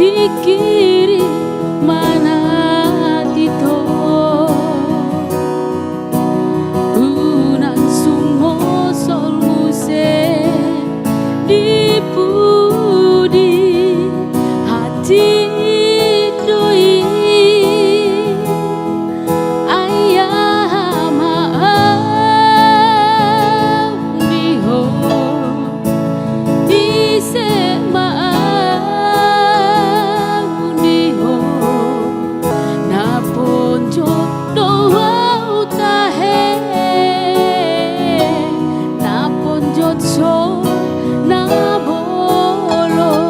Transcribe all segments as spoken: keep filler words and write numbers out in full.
Pingkiri ma na tito, unang sumosol muse di pudi, hati do i. Ai aha ma au di ho, ise ma au di ho, na ponjot do au tahe, na ponjot so na bolon.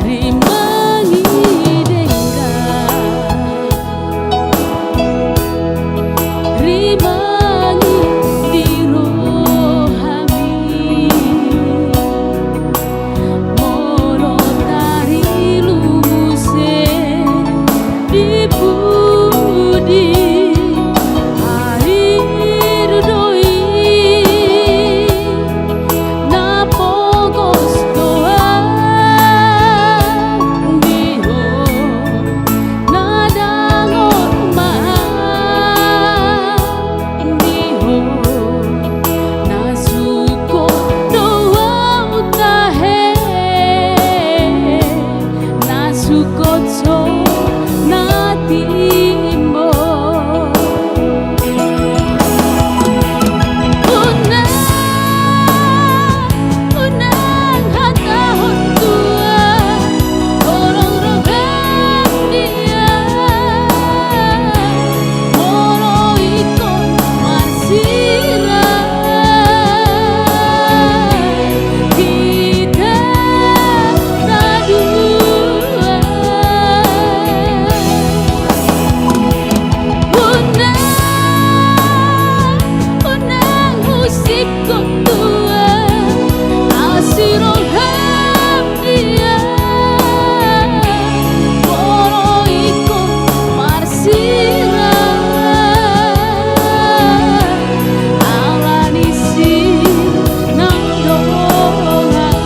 Rimangi denggan, rimangi di rohami, molo tarilu muse di pudi, hadir do i. Na pogos do au di ho, na dangot ma au di ho, na sungkot do au tahe, na sungkot so na timbo. Unang, unang hatahon tu au, holong roham di au, molo ingkon marsirang hita na dua. Unang, unang husikkon tu au asi roham di au, molo ingkon marsirang ala ni sinamot dongan.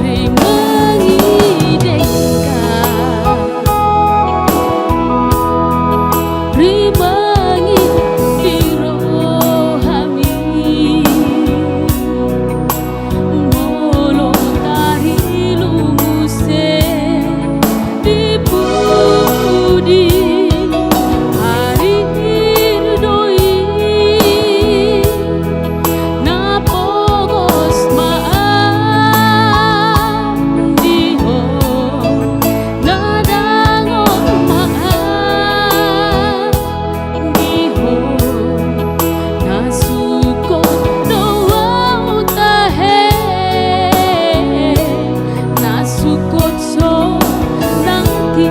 Rimangi denggan, rimangi di rohami, molo tarilu muse di pudi, hadir do i. Na pogos ma au di ho, na dangot ma au di ho, na sungkot do au tahe, na sungkot so nang ti.